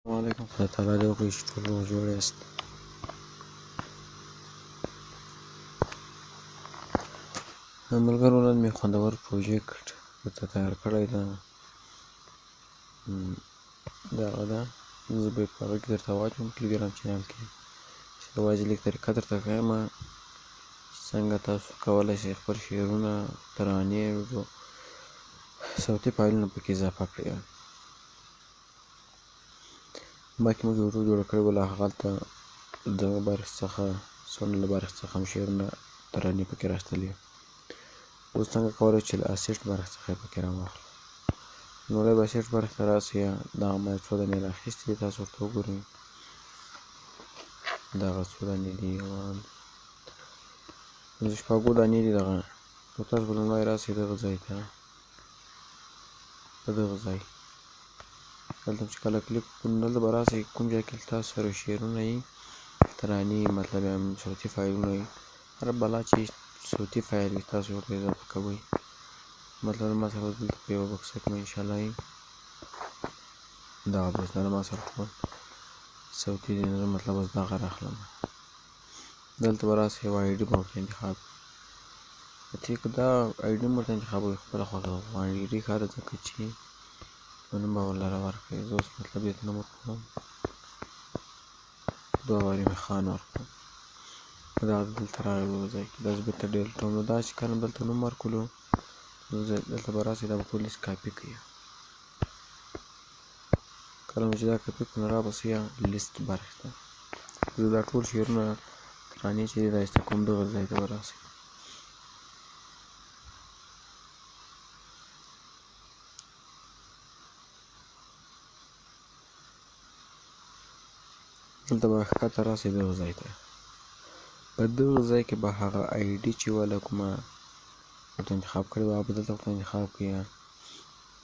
السلام علیکم، خدای تعالی دې وکړي چې ټول روغ جوړ یاست. ملګرو، نن مې خوندور پروجیکټ درته تیار کړی ده. دغه ده، زه به یې په هغه کې درته واچوم، ټلیګرام چینل کې، چې یوازې لږ طریقه درته ښیم چې څنګه تاسو کولی شئ خپل شعرونه، ترانې، صوتي فایلونه پکې اضافه کړئ. مخکې موږ ویډیو جوړه کړې وه، هغلته دغه برخې څخه، سونډ له برخې څخه هم شعرونه، ترانې پکې راستلې. اوس څنګه کولی چې له اسیټ برخې څخه یې پکې راواخلو؟ لومړی به اسیټ برخې ته راسئ. دغه ما څو دانې راخیستې دي، تاسو ورته وګورئ. دغه څو دانې دي؟ یوه، پنځه، شپږو دانې دي دغه. نو تاسو به لومړی راسئ دغه ځای ته، په دغه ځای دلته چې کله کلیک وکړو، نو دلته به راسئ کوم ځای کې تاسو سره شعرونه یي، ترانې، مطلب صوتي فایلونه یي، هر بلا چې صوتي فایل وي تاسو ورته اضافه کوئ. مطلب ما سره دلته په یوه بکسه کې انشاءالله یي دغه بس دا ما سره ټول صوتي دي. نو مطلب اوس دغه راخلم، دلته به راسئ، یوه آی ډي به ورته انتخاب کړئ. که دا آی ډي ورته انتخابوئ، خپله خوښه ده، خو آی ډي ښه ده ځکه چې نوم به ورله ورکړئ. زه اوس مطلب دې ته نوم ورکوم، دوه وارې مې خان ورکړو، دا دلته راغی دغه ځای کې. دا زه بېرته ډیلیټ کوم. نو دا چې کله دلته نوم ورکړو، دلته به راسئ، دا به ټول لیست کاپي کړئ. کله مو چې دا کاپي کړو، نو را به سئ لیست برخې ته. زه دا ټول شعرونه، ترانې چې دي، دا ایسته کوم. دغه ځای ته به راسئ، دلته به ښکته راسئ دغه ځای ته. په دغه ځای کې به هغه آی ډي چې وه کومه ورته انتخاب کړې وه، به دلته ورته انتخاب کړئ.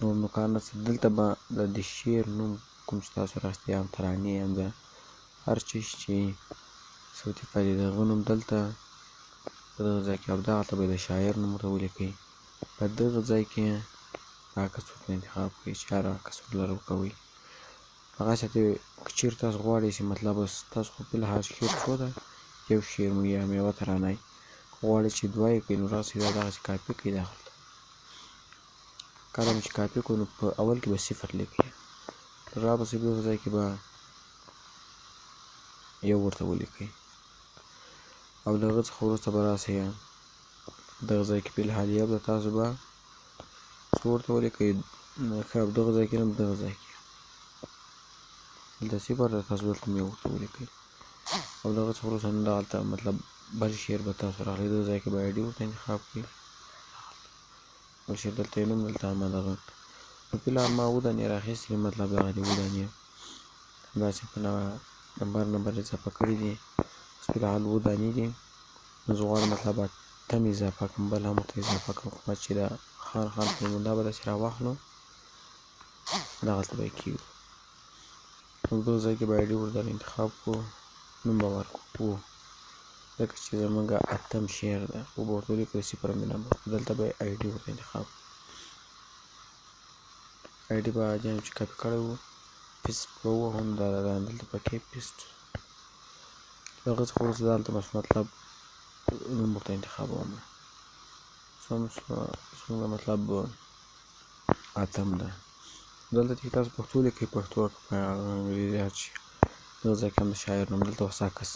نور نو کار نشته. دلته به د شعر نوم کوم چې تاسو راخیستی، یا هم ترانې، یا هم د هر څه چې صوتي فایل د هغه نوم دلته په دغه ځای کې، او دغلته به د شاعر نوم ورته ولیکئ. په دغه ځای کې هغه کس ورته انتخاب کړئ چې هر هغه کس ورله ورکوئ. هغه ساتي که چېرې تاسو غواړئ چې مطلب اوس تاسو خو فلحال شعر څو ده، یو شعر مو یا هم یوه ترانه یې، که غواړئ چې دوه یې کړئ، نو راسئ دا دغسې کاپي کړئ دغلته. کله مو چې کاپي کړو، نو په اول کې به صفر لیکئ، رابسئ په دغه ځای کې به یو ورته ولیکئ، او له هغه څخه وروسته به راسئ دغه ځای کې فلحال یو ده، تاسو به څو ورته ولیکئ؟ ښه، دغه ځای کې نه، دغه ځای کې دلته صفر ده، تاسو دلته هم یو ورته ولیکئ. او له هغه څخه وروسته نو دغلته مطلب بل شعر به تاسو راغلی، دغه ځای کې به آی ډي ورته انتخاب کړئ، بل شعر دلته یې نوم، دلته هم دغه. نو فلحال ما اووه دانې راخیستې دي، مطلب دغه دي اووه دانې همداسې په نمبر نمبر اضافه کړي دي. اوس فلحال اووه دانې دي. نو زه غواړم مطلب اتم اضافه کړم، بل هم ورته اضافه کړم، کومه چې د خان خان په نوم، دا به داسې راواخلو، دغلته به یې کښېږدو. نو دغه ځای کې به آی ډي ورته انتخاب کړو، نوم به ورکړو اووه، ځکه چې زمونږ اتم شعر ده، اووه به ورته ولیکو، صفر هم نه به. دلته به یې آی ډي ورته انتخاب کړو. آی ډي به جام چې کاپي کړی وو، پیسټ به ووهو، نو دا دلته پکې پیسټ. له هغه څخه وروسته دلته بس مطلب نوم ورته انتخابوم، څومره مطلب اتم ده. دلته چې تاسو پښتو لیکئ پښتو، که په انګریزي هر شي. دغه ځای کې هم د شاعر نوم، دلته وسا کس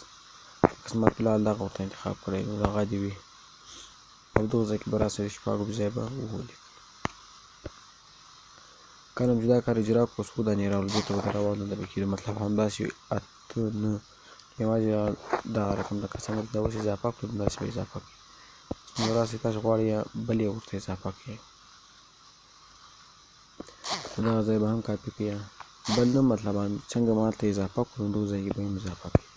کس ما فلحال دغه ورته انتخاب کړی، نو دغه دې وي. او دغه ځای کې به راسئ، د شپږو په ځای به اووه ولیکئ. کله چې دا کار اجرا کړو، څو دانې راوړو، دې ته به راوړو، دلته به کښېږدو. مطلب همداسې اته نه، یوازې دغه رقم لکه څنګه دا اوس اضافه کړو، همداسې به اضافه کړئ. نو راسئ تاسو غواړئ بل یو ورته اضافه کړئ، دغه ځای به هم کاپي کړئ، بل نه، مطلب څنګه ما هلته اضافه کړو، نو دغه ځای کې به هم اضافه کړئ.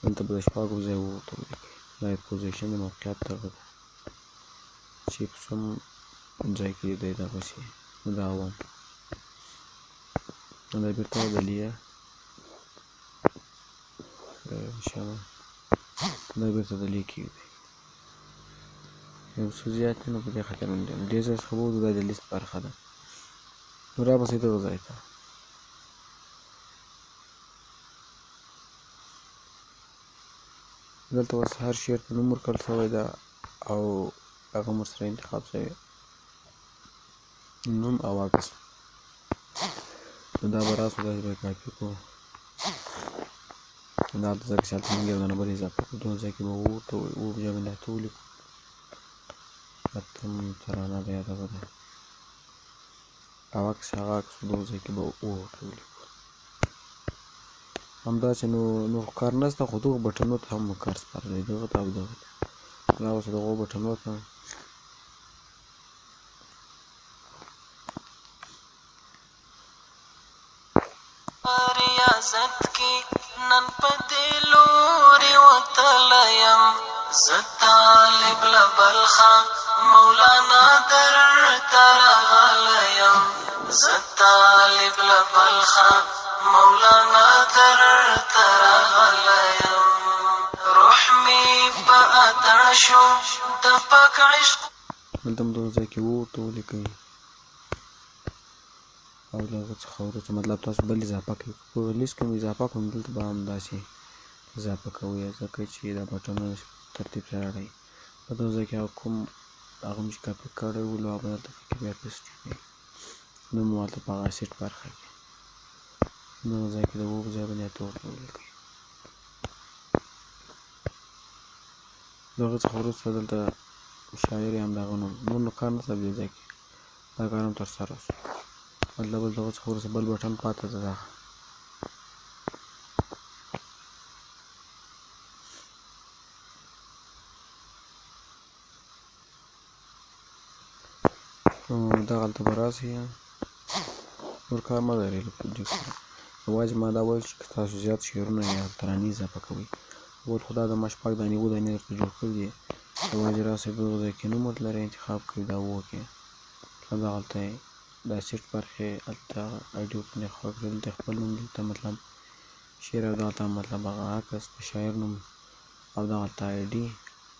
دلته به د شپږو ځای اووه ورته ولیکئ. دا یې پوزیشن د موقعیت دغه ده چې په څوم ځای کې دی دغسې. نو دا اووم، نو دا بېرته بدلېږي، دا بېرته د لې کېږدئ، یو څه زیات دی، نو په دې خاطر باندې دې ځای څخه ووځو. دا د لیست برخه ده. نو رابسئ دغه ځای ته. دلته اوس هر شعر ته نوم ورکړل شوی ده او هغه هم ورسره انتخاب شوی، نوم او عکس. نو دا به راسو، داسې به یې کاپي کړو. دا هلته ځکه چې هلته موږ یو دانه بل اضافه کړو، دغه ځای کې به ورته اووه بجې باندې اته ولیکو. اتم ترانه ده یا دغه ده او عکس هغه عکس دغه ځای کې به اووه ورته ولیکو. همداسې نو نور کار نشته، خو دغو بټنو ته هم موږ کار سپارلی، دغه ته او دغه ته. راوسه دغو بټنو ته. ریاضت کې نن په دې لوري وتلی یم، زه طالب له بلخه مولانا درته راغلی یم، زه طالب له بلخه مولانا درته راغلی یم، روح مې په اتڼ شو د پاک عشق. دلته هم دغه ځای کې ورته ولیکئ او له هغه څخه وروسته مطلب تاسو بل اضافه کوئ. په لیست کې مو اضافه کړو، دلته به هم داسې اضافه کوئ، ځکه چې دا بټنونه ترتیب سره اړوي. په دغه ځای کې هغه کوم هغه مو چې کاپي کړی و، نو هغه به دلته پکې بیا پیسټ کړئ. نو مو هلته په هغه سیټ برخه کې دغه ځای کې د اوو په ځای باندې اته ورته ولیکئ. له هغه څخه وروسته دلته شاعر یې هم د هغه نوم، نور نو کار نشته په دې ځای کې، دا کار هم ترسره شو. مطلب له هغه څخه وروسته بل بټن پاته ده دغه. نو دغلته به راسئ، نور کار مه لرئ له پروجیکټ سره. یوازې ما دا ویل چې که تاسو زیات شعرونه یا ترانې اضافه کوئ، اول خو دا د ما شپږ دانې اووه دانې درته جوړ کړي دي، یوازې راسئ په دغه ځای کې نوم ورته لرئ، انتخاب کړئ دا اووه کې، مطلب دغلته یې دا سیټ برخې هلته آی ډي ورته انتخاب کړئ، دلته خپل نوم، دلته مطلب شعر او دغلته مطلب هغه عکس د شاعر نوم او دغلته آی ډي.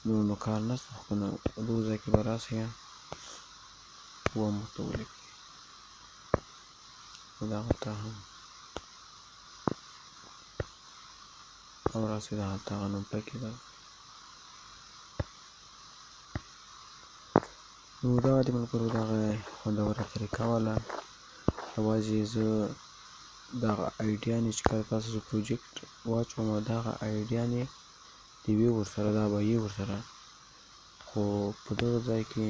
نور نو کار نشته، خو که نو دغه ځای کې به راسئ اووه هم ورته ولیکئ او دغلته هم او راسئ دغلته هغه نوم پکې ده. نو دغه د ملګرو دغه خوندوره طریقه واله. یوازې زه دغه آیډیانې چې کله تاسو زه پروجیکټ واچوم دغه آیډیانې د وی ورسره دا به یې ورسره، خو په دغه ځای کې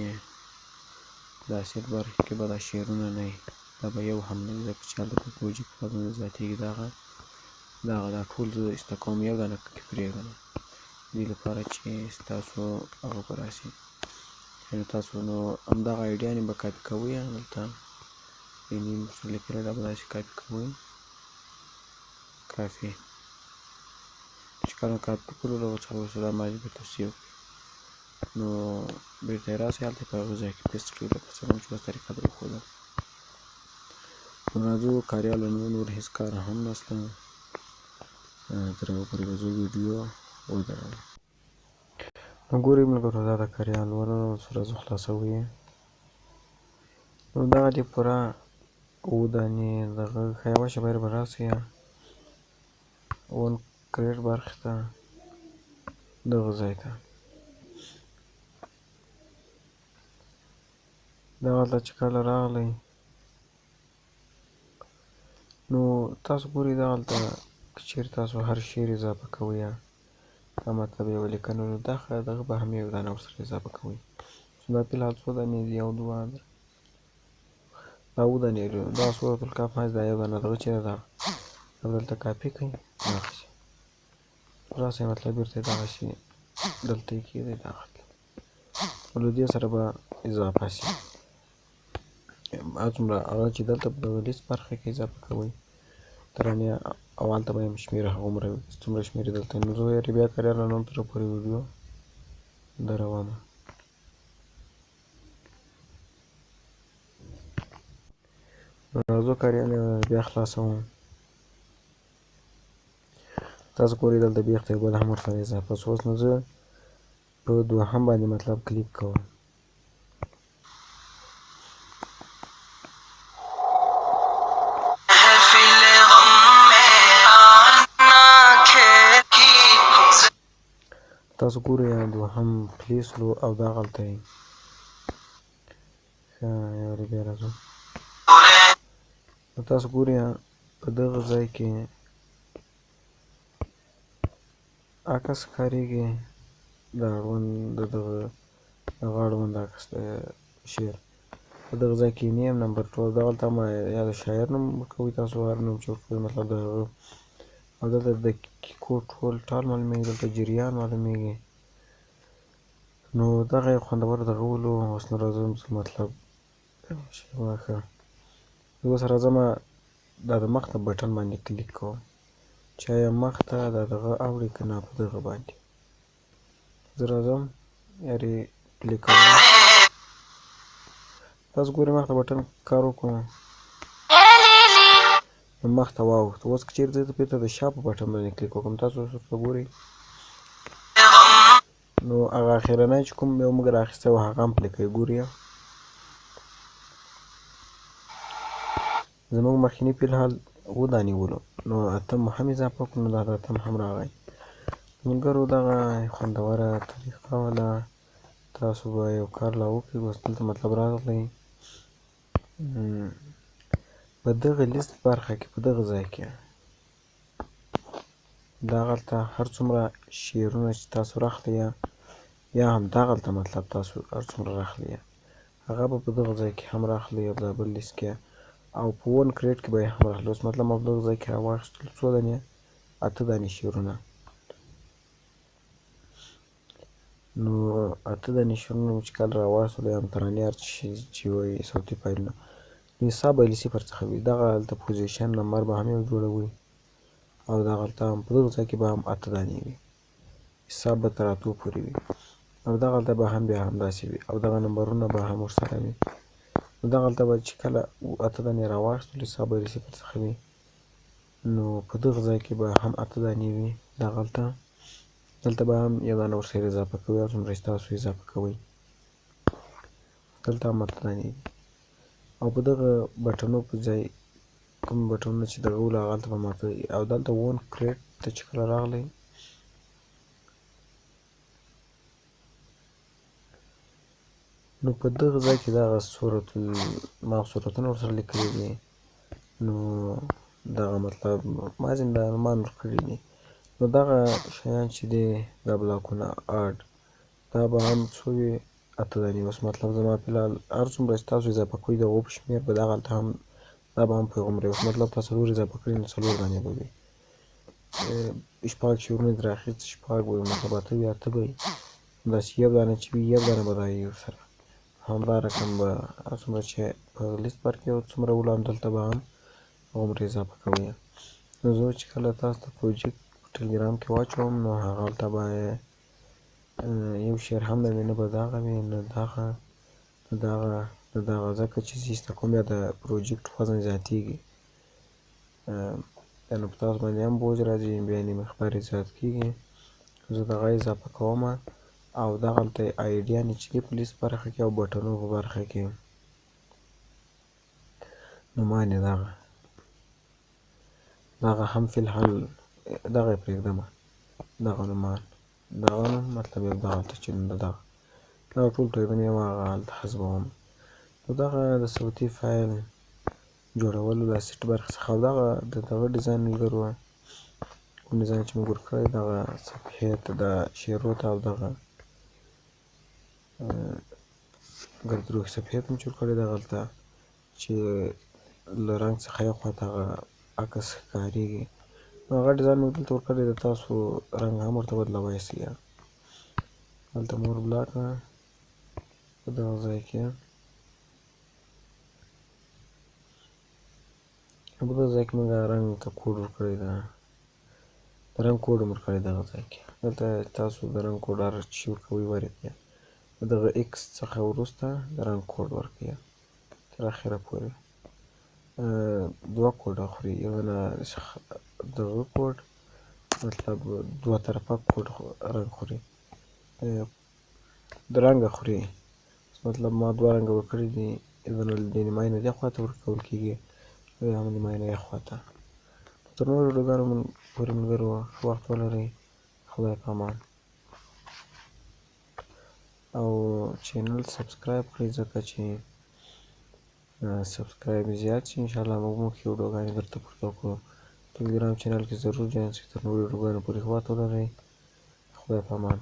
دا سیټ برخې کې به دا شعرونه نه وي، دا به یو هم نه وي، ځکه چې هلته په پروجیکټ وزن زیاتېږي. دغه دغه دا ټول زه ایسته کوم، یو دانه پکې پرېږدم دې لپاره چې ستاسو هغه به راسي. یعنې تاسو نو همدغه آیډیانې به کاپي کوئ، دلته یعنې ورسره لیکلی دا به داسې کاپي کوئ، کافي چې کله کاپي کړو له هغه څخه وروسته دا ماضي بېرته سیو کړئ، نو بېرته یې راسئ هلته په هغه ځای کې پیسټ کړئ لکه څنګه چې اوس طریقه در وښودله. نو راځو کاریاله، نو نور هېڅ کار هم نشته، تر هغه پورې به زه ویډیو ودروم. نو ګورئ ملګرو دا د کاریال وله اوس راځو خلاصوو یې. نو دغه دې پوره اووه دانې دغه ښه یوه شېبه به راسئ اون کریټ برخې ته دغه ځای ته دغلته چې کله راغلی نو تاسو ګورئ دغلته که چېرې تاسو هر شعر اضافه کوئ یا دا مطلب یوه لیکنه، نو دغه به هم یو دانه ورسره اضافه کوئ. دا فی الحال څو دانې دي؟ یو دوه درې دا اووه دانې لري. دا سورة الکهف ماځ دا یو دانه دغه چې ده دا دلته کاپي کړئ دغسې راسئ، مطلب بېرته دغسې دلته یې کښېږدئ دغه نو له دې سره به اضافه شي. هر څومره هغه چې دلته په دغه لیست برخه کې اضافه کوئ ترانې او هلته به یې هم شمېر هغومره وي څومره شمېر یې دلته. نو زه یې بیا کاریال نن تر پورې ویډیو درومه. نو راځو کاریال بیا خلاصوم. تاسو ګورئ دلته بېرته یو بل هم ورسره اضافه شو. اوس نو زه په دوهم باندې مطلب کلیک کوم. تاسو ګورئ دوهم play سلو او دغلته یې ښه یو وارې بیا راځو. نو تاسو ګورئ په دغه ځای کې عکس ښکارېږي، د اړوند د دغه دغه اړوند عکس د شعر په دغه ځای کې name number 2 دغلته هم یا د شاعر نوم ورکوئ، تاسو هر نوم چې ورکوئ مطلب د هغه. او دلته د دقیقو ټول ټال معلومېږي، دلته جریان معلومېږي. نو دغه یو خوندور دغه ولو. اوس نو راځم زه مطلب شیبه ښه زه اوس راځم دا د مخته بټن باندې کلیک کوم چې آیا مخته دا دغه اوړي که نه په دغه باندې زه راځم یاري کلیک کوم. تاسو ګورئ مخته بټن کار وکړو نو مخته واوښت. اوس که چېرې زه بېرته د شا په بټن باندې کلیک وکړم، تاسو اوس ورته ګورئ نو هغه اخرنی چې کوم یو موږ راخیستی و هغه هم play کوي. ګورئ زموږ مخکینی فی الحال اووه دانې ولو، نو اتم هم اضافه کړو، نو دا د اتم هم راغی. ملګرو دغه خوندوره طریقه وله. تاسو به یو کار لا وکړئ. اوس دلته مطلب راغلی په دغه لیست برخه کې په دغه ځای کې دغلته هر څومره شعرونه چې تاسو راخلی یا هم دغلته مطلب تاسو هر څومره راخلی هغه به په دغه ځای کې هم راخلی او دا بل لیست کې او په one create کې به یې هم راخلی. اوس مطلب ما په دغه ځای کې راواخیستل څو دانې، اته دانې شعرونه. نو اته دانې شعرونه مې چې کله راواخیستل یا هم ترانې هر څه چې وایي صوتي فایلونه، نو حساب به یې له صفر څخه وي. دغه هلته position number به هم یو جوړوي او دغلته هم په دغه ځای کې به هم اته دانې وي، حساب به تر اتو پورې وي او دغلته به هم بیا همداسې وي او دغه نمبرونه به هم ورسره وي. نو دغلته به چې کله اته دانې راواخیستل حساب به یې له صفر څخه وي، نو په دغه ځای کې به هم اته دانې وي. دغلته دلته به هم یو دانه ورسره اضافه کوئ، هر څومره چې تاسو اضافه کوئ دلته هم اته دانې دي. او په دغه بټنو په ځای کوم بټنونه چې دغه ولو هغه هلته به ماته او دلته one create ته چې کله راغلی نو په دغه ځای کې دغه صورت ما صورتونه ورسره لیکلي دي. نو دغه مطلب ما ځینې دا نومان ورکړي دي. نو دغه شیان چې دي دا بلاکونه add دا به هم څو وي، اته دانې. اوس مطلب زما فی الحال هر څومره چې تاسو اضافه کوئ د هغو په شمېر به دغلته هم دا به هم په هغومره وي. اوس مطلب تاسو څلور اضافه کړئ نو څلور دانې به وي، شپږ شعرونه دې راخیستي شپږ به وي، مطلب اته وي اته به وي. داسې یو دانه چې وي یو دانه به دا وي ورسره. همدا رقم به هر څومره چې په لیست برخه کې څومره ولو همدلته به هم هغومره اضافه کوئ. نو زه چې کله تاسو ته project په ټلګرام کې واچوم نو هغلته به یو شعر هم نه وي، نه به دغه وي، نه دغه، نه دغه، نه دغه، ځکه چې زه ایسته کوم بیا د project وزن زیاتېږي، بیا نو په تاسو باندې هم بوج راځي، بیا یې مقدار یې زیات کېږي. زه دغه اضافه کوم او دغلته آیډیانې چې دي په لیست برخه کې او بټنو په برخه کې نومان یې دغه دغه هم فی الحال دغه یې پرېږدمه، دغه نومان دغه نوم مطلب یو دغلته چې دغه دغه ټول پرېږدم، یو هغه هلته حذفوم. نو دغه د صوتي فایل جوړولو د سیټ برخې څخه او دغه د دغه ډیزاین ملګرو کوم ډیزاین چې موږ ورکړی دغه صفحې ته د شعرو ته او دغه ګردروښ صفحې ته مو چې ورکړی دغلته چې له رنګ څخه یو خوا ته هغه عکس ښکارېږي، نو هغه ډیزاین موږ دلته ورکړی د تاسو رنګ هم ورته بدلوی سئ. دلته more block په دغه ځای کې په دغه ځای کې موږ رنګ ته کوډ ورکړی ده، د رنګ کوډ هم ورکړی دغه ځای کې. دلته تاسو د رنګ کوډ هر چې ورکوئ ورکړئ، د دغه X څخه وروسته د رنګ کوډ ورکړئ تر اخره پورې. دوه کوډه خوري، یو نه دغه کوډ مطلب دوه طرفه کوډ رنګ خوري، د رنګه خوري. مطلب ما دوه رنګه ورکړي دي، یو نه د نیمایي نه دې خوا ته ورکول کېږي او یا هم نیمایي نه یې خوا ته. تر نورو ویډیوګانو پورې ملګرو ښه وخت ولرئ. خدای په امان. او چینل سبسکرایب کړئ، ځکه چې سبسکرایب زیات شي انشاءالله موږ مو ښې ویډیوګانې درته پورته کړو. ټلګرام چینل کې ضرور جوین شئ. تر نورو ویډیوګانو پورې ښه وخت ولرئ. خدای په امان.